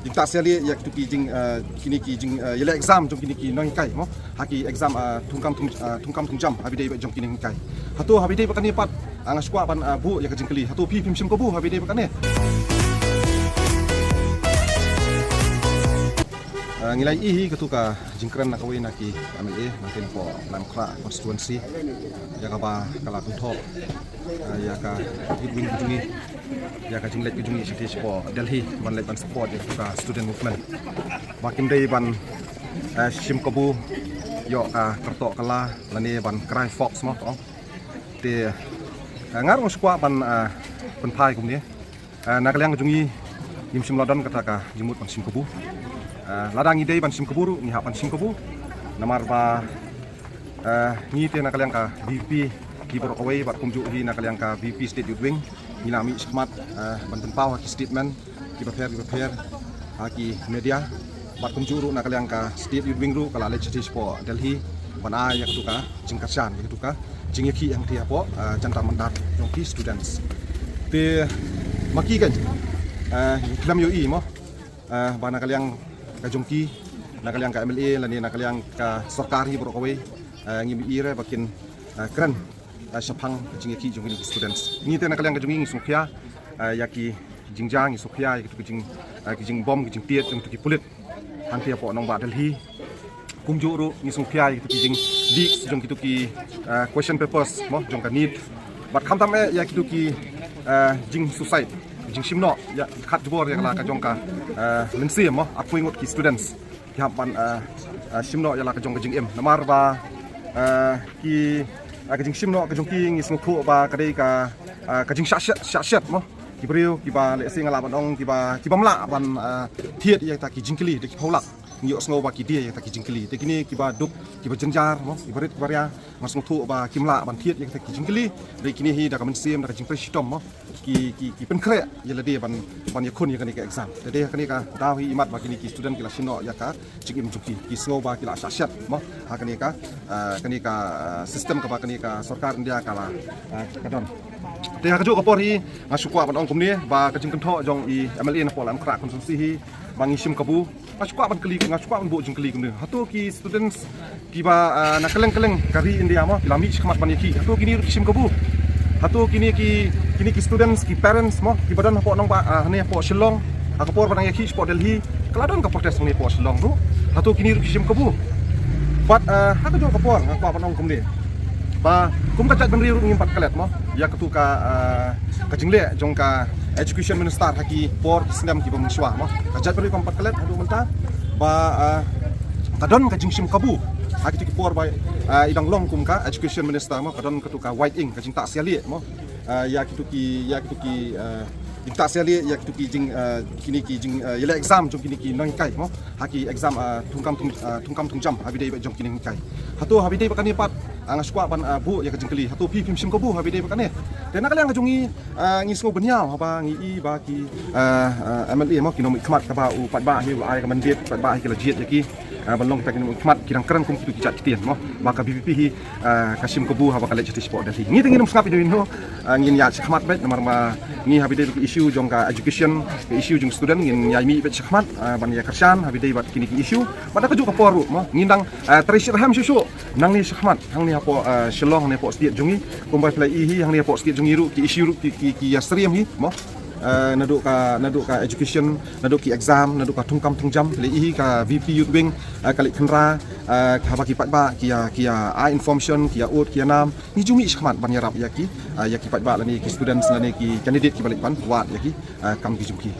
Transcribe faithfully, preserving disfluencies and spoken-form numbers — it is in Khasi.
Jingtah sialieh ïa kitu ki jing, eh, kine ki jing, eh, ïaleh exam jong kine ki nonghikai mo. Ha ki exam, eh, thungkam thung, eh, thungkam thungjam haba ïadei bad jong ki nonghikai. Hato haba ïadei bad kane pat, ah, nga sngewkwah ban, ah, buh ïa ka jingkylli. Hato phi phim shim kabu haba ïadei bad kane? Ah, ngi la ïohi hi katu ka jingkren na kawei na ki M L A nangta hapoh Laitumkhrah constituency. Ïa kaba ka la kynthoh, ah, ïa ka youth wing ka jong ngi, ïa ka jingleit ka jong ngi shatei shapoh Delhi ban leit ban support ïa ka student movement. Ba kim dei ban, eh, shim kabu ïoh ka kyrtoh kylla lane ban cry fox mo, oh. Te, eh, nga ruh nga sngewkwah ban, eh, pynphai kumne. Eh, na ka liang ka jong ngi ngim shym la don kata ka jingmut ban shim kabu. Eh, lada ngi dei ban shim kabu ruh ngi hap ban shim kabu. Namar ba, eh, ngi te na ka liang ka V P P hi baroh kawei bad kumjuh hi na ka liang ka V P P State Youth Wing ngi la mih shakhmat, eh, ban pynpaw ha ki statement kiba pher kiba pher ha ki media. Bad kumjuh ruh na ka liang ka State Youth Wing ruh ka la leit shatei shapoh Delhi ban ai ïa katu ka jingkyrshan, ïa katu ka jingïakhih hangtei hapoh, ah, Jantar Mantar jong ki students. Te ma ki kan, ah, khlem ïohi mo, ah, ba na ka liang ka jong ki, na ka liang ka M L A lane na ka liang ka sorkar hi baroh kawei, ah, ngim i re ba kin, ah, kren, ah, shaphang ka jingïakhih jong kine ki students. Ngi te na ka liang ka jong ngi ngi sngewkhia, ah, ïa ki jingjia, ngi sngewkhia ïa kitu ki jing, ah, ki jingbom, ki jingtied jong kitu ki pulit hangtei hapoh nongbah Delhi. Kumjuh ruh ngi sngewkhia ïa kitu ki jingleak jong kitu ki, ah, question papers mo jong ka NEET. Bad khamtam eh ïa kitu ki, ah, jingsuicide, jingshim noh ïa, khatjubor ïa la ka jong ka, ah, mynsiem mo, arphew ngut ki students ki hap ban, ah, ah, shim noh ïa la ka jong ka jingim. Namar ba, ah, ki, ah, ka jingshim noh ka jong ki ngi sngewthuh ba ka dei ka, ah, ka jingshah shet, shah shet mo. Ki briew kiba lehse nga lah ban ong kiba, kibym lah ban, ah, thied ïa kita ki jingkylli da ki phew lak. Ngi ïohsngew ba ki die ïa kita ki jingkylli. Te kine kiba duk, kiba jynjar mo, kiba rit kiba ria, nga sngewthuh ba kim lah ban thied ïa kita ki jingkylli. Dei kine hi da ka mynsiem, da ka jingtrei shitom mo, ki, ki, ki pynkhreh ïa lade ban, ban ïakhun ïa kane ka exam. Te dei ha kane ka daw hi imat ba kine ki student ki la shim noh ïa ka jingim jong ki, ki sngew ba ki la shah shet mo ha kane ka, ah, kane ka, ah, system kaba kane ka sorkar India ka la, ah, ka don. Te ha kajuh ka por hi nga sngewkwah ban ong kumne ba ka jingkynthoh jong i M L A na poh Laitumkhrah constituency hi ba ngi shim kabu, nga sngewkwah ban kylli, nga sngewkwah ban buh jingkylli kumne. Hato ki students kiba, ah, na kylleng kylleng ka ri India mo, ki la mih shakhmat ban ïakhih, hato kine ruh ki shim kabu? Hato kine ki, kine ki students, ki parents mo, kiba don hapoh nongbah, ah, hangne hapoh Shillong, ha ka por ba dang ïakhih shapoh Delhi, ka la don ka protest hangne hapoh Shillong ruh. Hato kine ruh ki shim kabu? Bad, ah, ha kajuh ka por nga kwah ban ong kumne ba kum ka jaitbynriew ruh ngim pat klet mo ïa katu ka, ah, ka jingleh jong ka Education Minister ha ki por ki snem kiba mynshuwa mo. Ka jaitbynriew kam pat klet haduh mynta ba, ah, ka don ka jingshim kabu ha kitu ki por ba, ah, i dang long kum ka Education Minister mo, ka don katu ka white ink, ka jingtah sialieh mo, ah, ïa kitu ki, ïa kitu ki, ah, jingtah sialieh ïa kitu ki jing, ah, kine ki jing, ah, ïaleh exam jong kine ki nonghikai mo, ha ki exam, ah, thungkam thung, ah, thungkam thungjam haba ïadei bad jong ki nonghikai. Hato haba ïadei bad kane pat, ah, nga sngewkwah ban, ah, buh ïa ka jingkylli, hato phi phim shim kabu haba ïadei bad kane? Te na ka liang ka jong ngi, ah, ngi sngew bynñiaw haba ngi i ba ki, ah, ah, M L A mo, ki nongmihkhmat kaba u paidbah hi u la ai ka mandate, paidbah hi ki la jied ïa ki, ah, ban long kita ki nongmihkhmat, ki dang kren kum kitu ki jait ktien mo ba ka V P P hi, ah, ka shim kabu haba ka leit shatei shapoh Delhi. Ngi te ngin ym sngap ïa u ïa u, ah, ngin ïaid shakhmat beit namar ba ngi haba ïadei bad ka issue jong ka education, ka issue jong student ngin ïaid mih beit shakhmat, ah, ban ïakyrshan haba ïadei bad kine ki issue. Bad ha kajuh ka por ruh mo ngin dang, ah, trei shitrhem shuh shuh nangne shakhmat, hangne hapoh, ah, Shillong, hangne hapoh state jong ngi. Kumba phi la i hi, hangne hapoh state jong ngi ruh ki issue ruh ki, ki, ki ïasyriem hi mo. Ah, naduh ka, naduh ka education, naduh ki exam, naduh ka thungkam thungjam, phi la i hi ka V P Youth Wing, ah, ka leit khynra, ah, haba ki paidbah ki ïa, ki ïa ai information, ki ïa ud, ki ïa nam, ngi ju mih shakhmat ban ïarap ïa ki, ah, ïa ki paidbah lane ki students lane ki candidate kiba leit ban wad ïa ki, ah, kam ki jong ki.